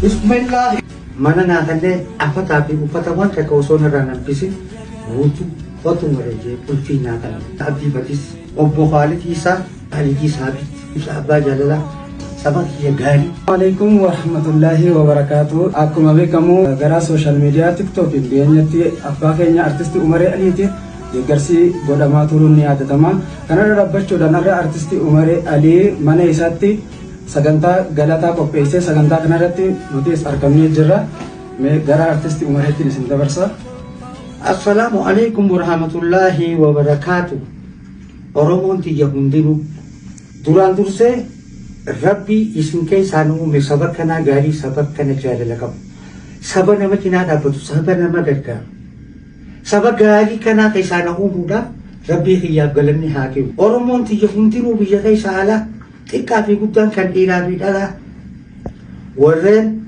Bismillah. Mana naa kannee afataa fi uffata waan takka osoo narraa hin hambisin guutuu otuma rajee qulfii naa kana. Abdii Batis, Obbo Khaalid Isaa, Aliyyi Saabit, Ibsa Abbaa Jaalalaa, saba kiyya gaarii. Alaikum warahmatullahi wabarakatuh. Akkuma beekamu gara social media TikTokiin dhiyeenyatti abbaa keenya artistii Umaree Aliitiif deeggarsi godhamaa turuun ni yaadatama. Kanarra dhaabbachuudhaan har'a artistii Umaree Alii mana isaatti sagantaa galataa qopheessee sagantaa kanarratti nutis argamnee jirra. Mee gara artistii Umareettiin isin dabarsa. Assalaamu alaikum warahmatullahi wabarakaatu. Oromoon tiyya hundinuu duraan dursee Rabbii isin keessaa nu uume, saba kanaa gaarii, saba kana jaalala qabu, saba nama cinaa dhaabbatu, saba nama gargaaru, saba gaarii kanaa keessaa na uumuudhaaf Rabbii kiyyaaf galanni haa kennu. Oromoon tiyya hundinuu biyya keessa alaa, xiqqaa fi guddaan, kan dhiiraa fi dhalaa, warreen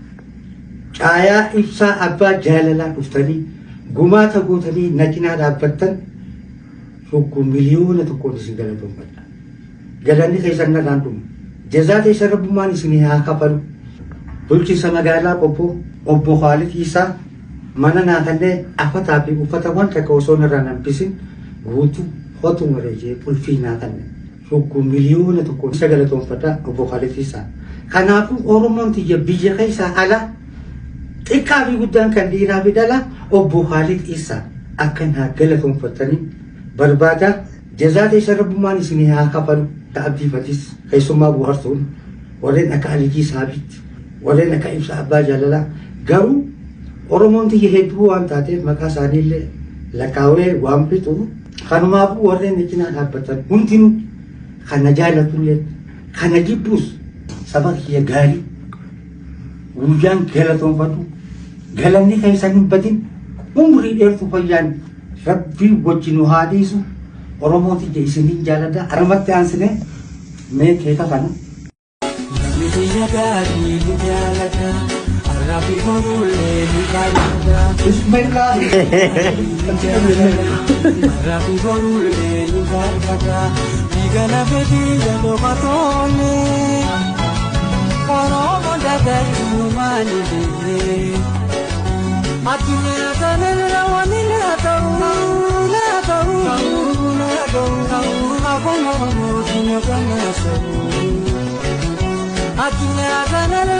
caayaa Ibsaa Abbaa Jaalalaa dhuftanii gumaata gootanii na cinaa dhaabbattan, tokko 1,000,000n isin galatoonfadha. Galanni keessan narraan dhumu. Jazaa teessan Rabbummaan isinii haa kafalu. Bulchiinsa magaalaa Qobboo, Obbo Khaalid Isaa, mana naa kannee afataa fi uffata waan takka osoo narraa hin hambisin guutuu otuma rajee qulfii naa kanne. Tokko 1,000,000n isa galatoonfadha, Obbo Khaalid Isaa. Kanaafuu Oromoon tiyya biyya keessaa ala, xiqqaa fi guddaan, kan dhiiraa fi dhalaa, Obbo Khaalid Isaa akka naa galatoonfattanii barbaada. Jazaa teessan Rabbummaan isinii haa kafalu. Abdii Batis, keessummaa bohaarsuun, warreen akka Aliyyii Saabit, warreen akka Ibsa Abbaa Jaalalaa, garuu Oromoon tiyya hedduu waan taateef maqaa isaaniillee lakkaawee waan fixu. Kanumaafuu warreen cinaa dhaabbatan hundinuu, kana jaalatullee kana jibbuus, saba kiyya gaarii guyyaan galatoonfadhu, galanni keessan hin badin, umrii dheertuu fayyaan Rabbii wajji nu haa dhiisu. Oromoo tiyya, isiniin jaaladha. Armatti aansine mee keeka kana. Namni biyya gaarii ni jaalata. Har'a fi borullee ni fayyada. Bismillah. Har'a fi borullee ni fayyada. Dhiiga lafee biyya loka tole. Oromoo dagachuu maali? Addunyaa kanarra waan na ta'u, na ta'u, na ta'u. Afaan Oromootiin kana ta'u. Addunyaa kanarra.